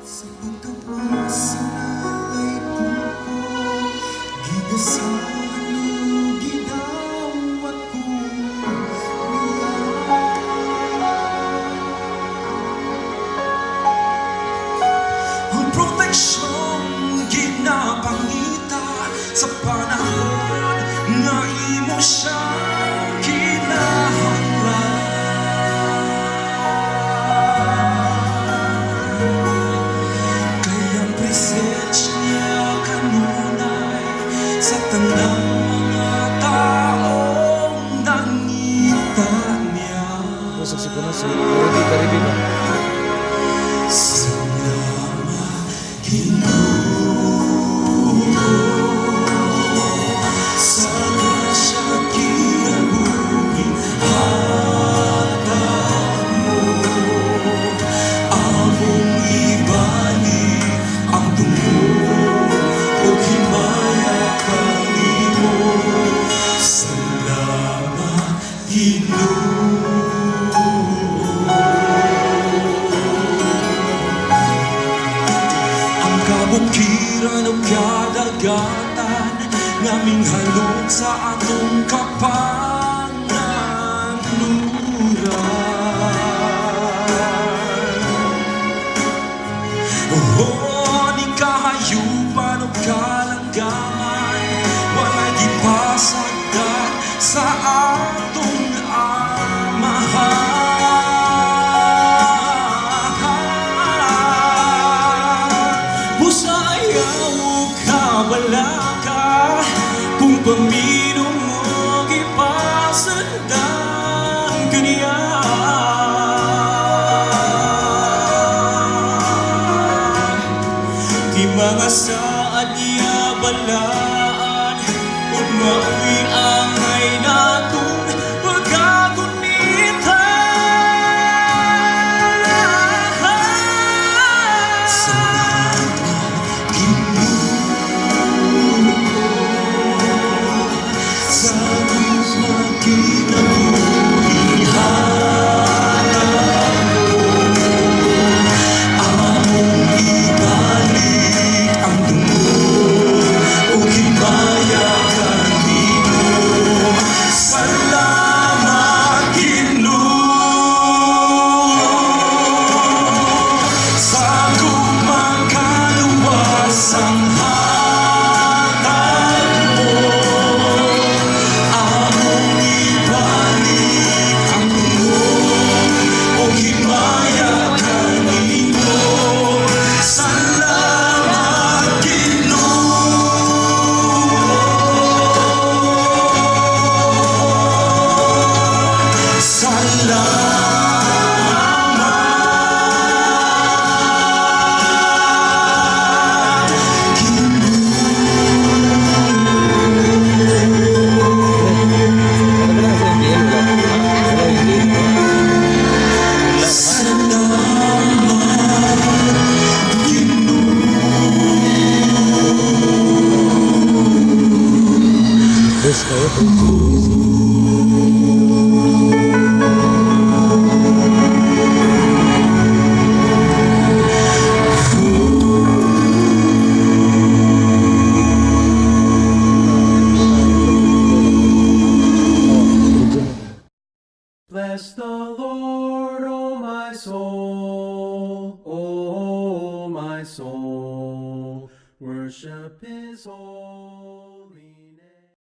Sa pagkapasinalay ko, gigasan ug gidawat ko niya. Ang proteksyon ginapangita sa panahon nga imo siya kinahanglan. Kay ang presensya niya kanunay sa tanang mga taong nangita niya. Kusog si kuno si Karibi, Karibi ba? Salamat, Ginoo, sa grasya kinabuhi hatag mo. Among ibalik ang tungod ug himaya kanimo. Salamat, Ginoo. Ang kabukiran ug kadagatan nga minghalok sa atong kapanganuran. Oh, ni kahayupan ug kalanggaman, walay gipasagdan sa atong Amahan. Busa ayaw kabalaka kung pamilong mo gipasandan kaniya. Di mga saad niya balaan ug maoy angay natong pagkagunita. Salamat, Ginoo, sa gugma kinabuhi hatag mo. Among ibalik ang tungod ug himaya kanimo. Salamat, Ginoo, sa gugmang kaluwasang hatag mo. Among ibalik ang tungod ug himaya kanimo. Salamat, Ginoo. Salamat, Ginoo. Wala ba lang sa MBL? Wala. Wala yung MBL. Salamat, Ginoo. Best kayo. Bless the Lord, O my soul, O my soul, worship his holy